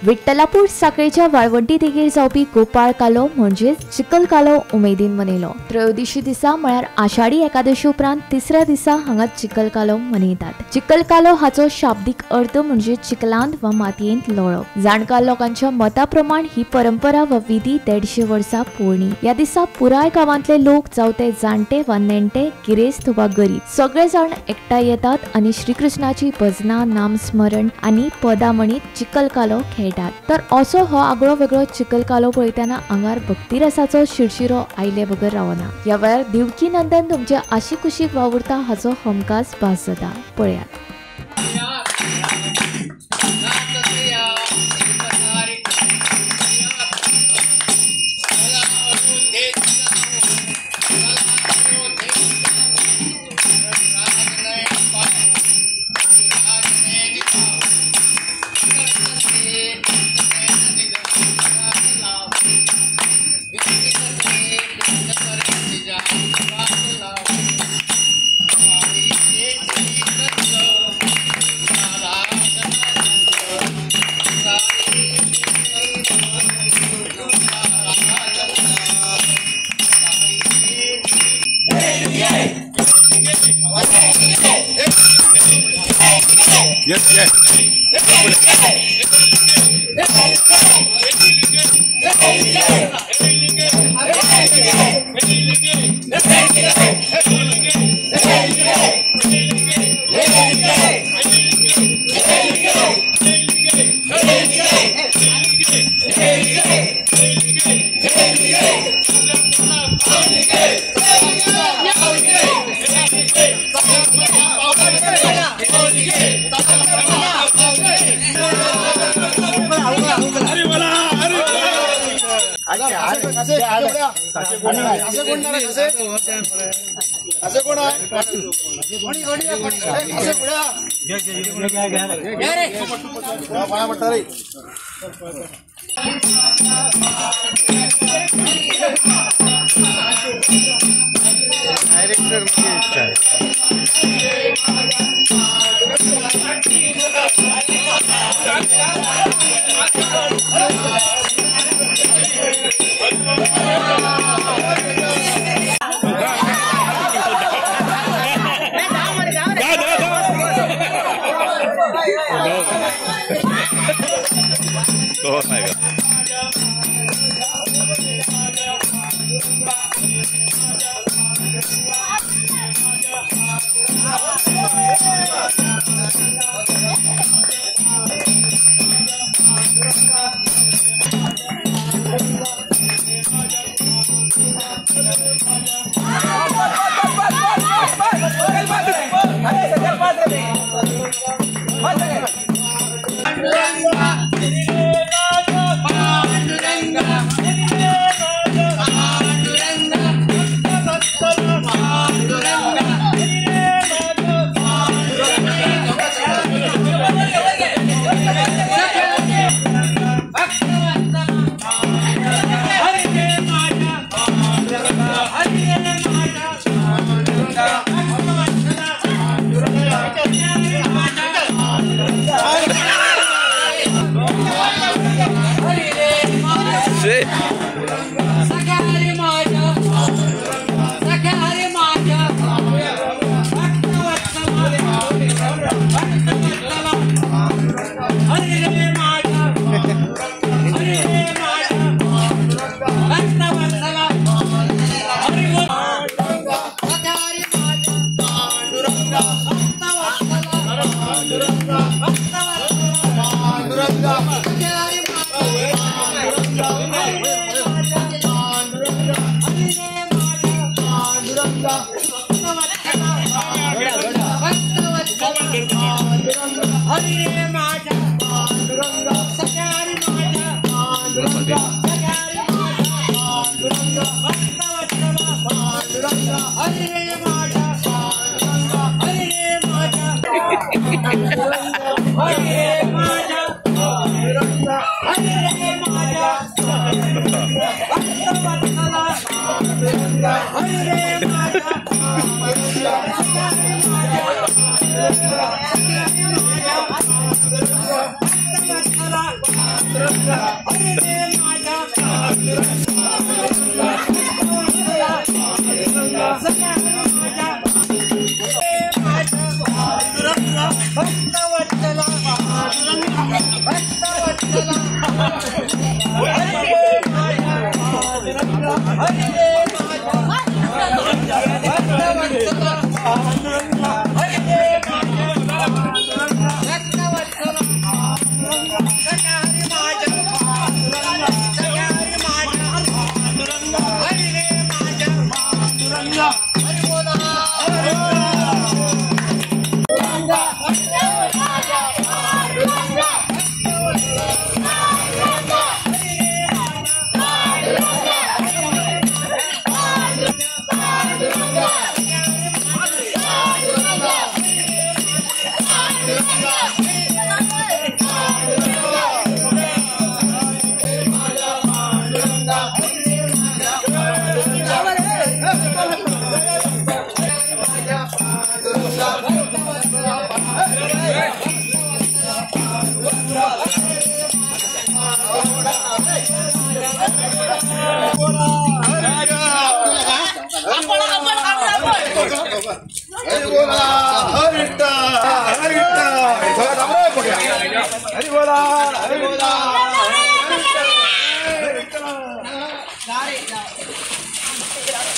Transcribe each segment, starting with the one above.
विठ्ठलापूर साखळेच्या वाळवंटी देगेर जावपी गोपाळ कालो म्हणजेच चिखल कालो उमेदीन मनयलो. त्रयोदशी दिसा म्हळ्यार आषाढी एकादशी उपरांत तिसऱ्या दिसा हांगा चिखल कालो मनयतात. चिखल कालो हाचो शाब्दीक अर्थ म्हणजे चिखलांत वा मातयेंत लोळप. जाणकार लोकांच्या मता प्रमाण ही परंपरा वा विधी 150 वर्सां पोरणी. ह्या दिसा पुराय गांवांतले लोक जावं ते जाणटे वा नेणटे, गिरेस्त वा गरीब, सगळे जाण एकठांय येतात आनी श्रीकृष्णाची भजना, नामस्मरण आनी पदां म्हणीत चिखल कालो खेळटात. तर असो हो आगळो वेगळो चिखल कालो पळयतना आंगार भक्तिरसाचो शिरशिरो आयले बगर रावना. ह्या वेळार देवकी नंदन तुमच्या आशिकुशीक वावुरता हाचो हमखास भास जाता. पळयात. Yes, yes.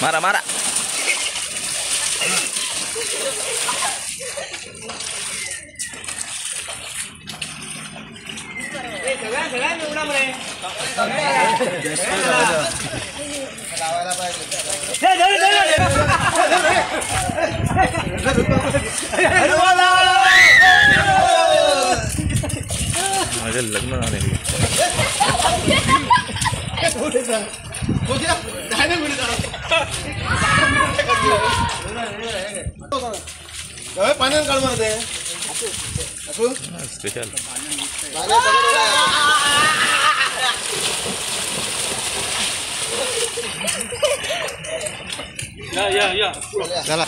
मारा मारा माझे लग्न झाले. पाण्यान काढ मारते स्पेशल. या या या चला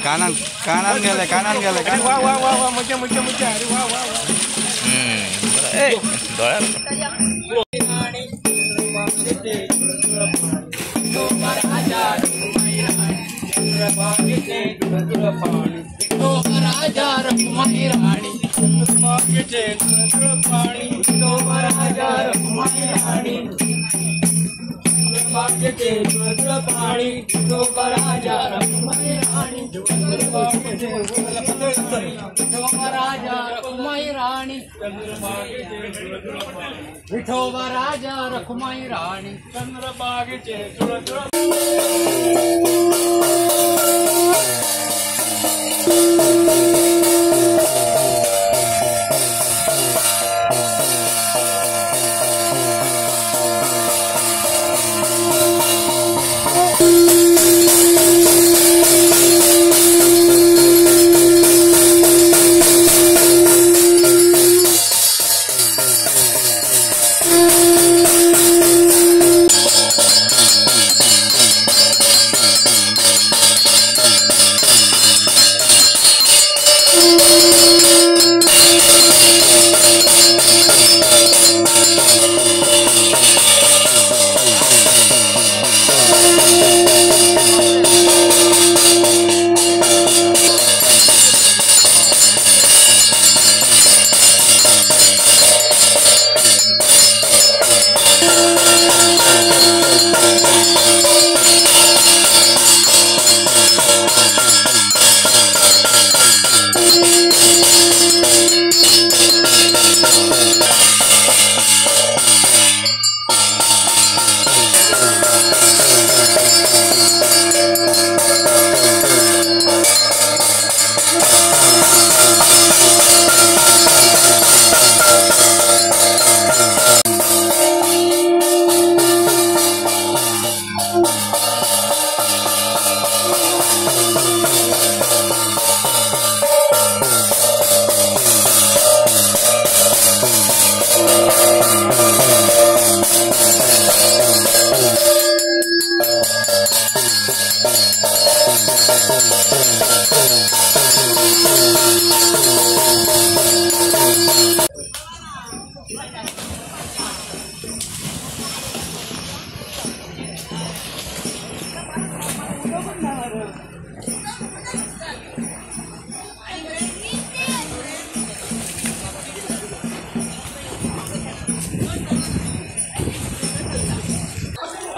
कानान कानान गेले कानान गेले. वा वा वा वा मजा मजा मजा. अरे वा वा वा. ए डोळ्यात विठोबा राजा रखुमाई राणी चंद्रबागेचे जुळ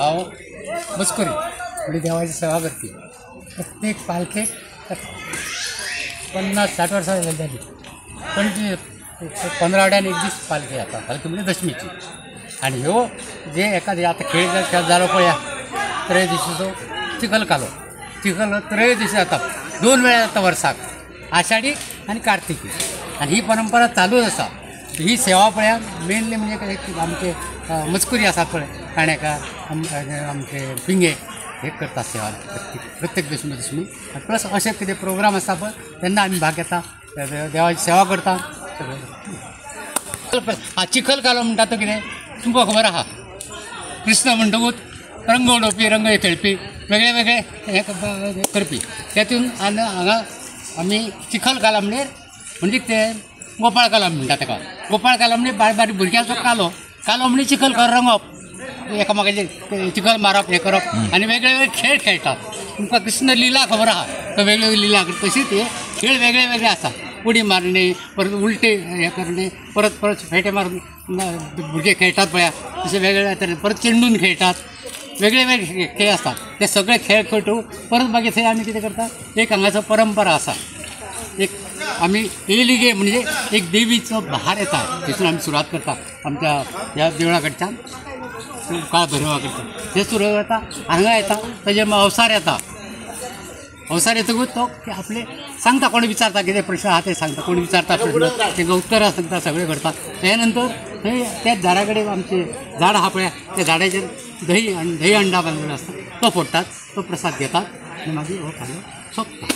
हांव मस्करी म्हणजे देवाची सेवा करपी. प्रत्येक पालखेक 50-60 वर्सां जाली, पण 15 वड्यान एक दीस पालखी जाता. पालखी म्हणजे दशमीची. आनी ह्यो जे एखादे आतां खेळ खेळ जालो पळया त्रयोदशीचो चिखल कालो, चिखल त्रयोदशी जाता, 2 वेळा जाता वर्साक, आषाढी आनी कार्तिकी. आनी ही परंपरा चालूच आसा. ही सेवा पळया मेनली म्हणजे आमचे मजकुरी आसा पळय काणेकार, आमचे पिंगे हे करतात सेवा प्रत्येक दशमी दशमी. प्लस अशें कितें प्रोग्राम आसता पळय तेन्ना आमी भाग घेता, देवाची सेवा करता. चिखल कालो म्हणटा तो कितें तुमकां खबर आसा, कृष्ण म्हणटकूच रंग उडोवपी, रंग खेळपी, वेगळे वेगळे हे करपी. तेतून आनी हांगा आमी चिखल कालो म्हणजे ते गोपाळ कालो म्हणटा ताका. गोपाळ कालो म्हणजे बारीक बारीक भुरग्यांचो कालो, कालो म्हणजे चिखल रंगप, एकामेकाचेर चिखल मारप, हें करप आनी वेगळे वेगळे खेळ खेळटात. तुमकां कृष्ण लिला खबर आसा, तो वेगळे वेगळे लिला करता, तशीच हे खेळ वेगळे वेगळे आसा. उडी मारणे, परत उलटे हे करणे, परत परत फेटे मारून भुरगे खेळटात पळया, तशे वेगळे तरेन परत चेंडून खेळटात, वेगळे वेगळे खेळ आसतात. ते सगळे खेळ खेळटू परत मागीर थंय आमी कितें करता, एक हांगासर परंपरा आसा, एक आमी येयली गे म्हणजे एक देवीचो भार येता, थंयसून आमी सुरवात करता आमच्या ह्या देवळा कडच्यान, काळ भैरवा कडच्यान ते सुरवात जाता. हांगा येता ताजेर मागीर अवसार येता. अवसार येतकूच तो आपले सांगता, कोण विचारता कितें प्रश्न आसा ते सांगता, कोण विचारता प्रश्न तांकां उत्तरां सांगता, सगळें करता. त्या नंतर थंय त्याच झाडा कडेन आमचें झाड आसा पळय, त्या झाडाचेर दही दही अंडा बांदलेलो आसता, तो फोडटात, तो प्रसाद घेतात आनी मागीर हो कालो सोंपता.